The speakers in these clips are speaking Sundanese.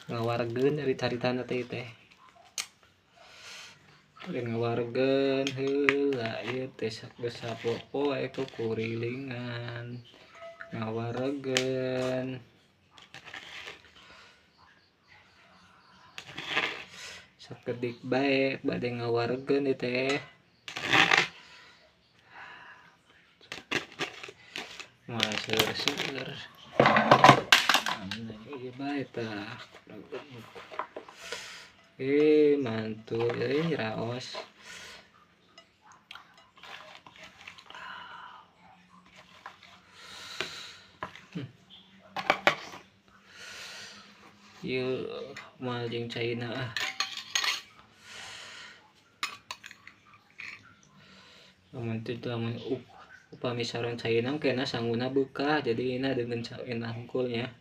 Ngawargeun ari caritana teh teh. Bade ngawargeun heula ieu teh geus sapopoe kukurilingan. Ngawargeun. Sakedik bae bade ngawargeun ieu teh. Moal seueur-seueur. Ieu bae tah. Mantul euy raos. Ieu moal jeung caina ah. Lamun teu lamun upami sareng caina kena sanguna beukah jadi ina dengan caina hungkulnya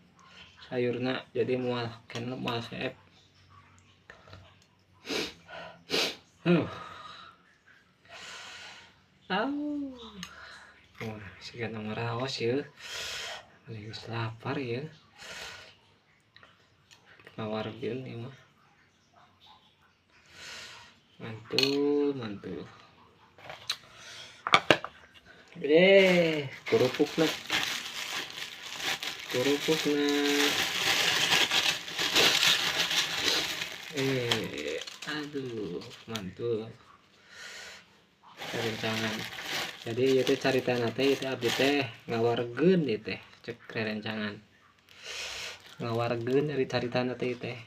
sayurna jadi moal kena moal seep. Au. Wah, siga nu ngaraos yeuh. Geus lapar yeuh. Ngawargeun ieu mah. Mantul, mantul. Kerupukna. Kerupukna. Aduh, mantul. Rerencangan. Jadi ieu teh caritana teh ieu teh abdi teh ngawargeun ieu teh cek rerencangan. Ngawargeun ari caritana teh ieu teh.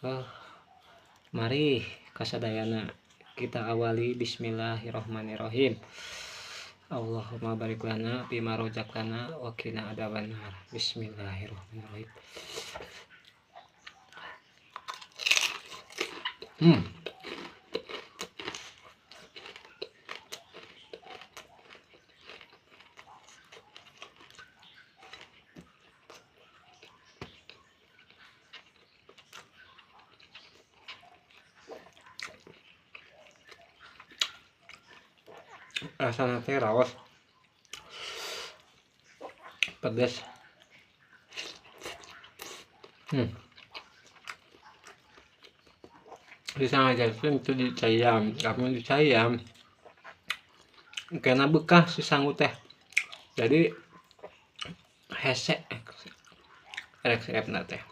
Oh. Mari kasadayana kita awali bismillahirrahmanirrahim. Allahumma barik lana bima rozaqtana wa qina adzabannar. Bismillahirrahmanirrahim. Rasana teh raos pedes. Bisa ngajarkeun itu di cayam, kamu di cayam kena bekah si sangu teh. Jadi hese rek seepna teh.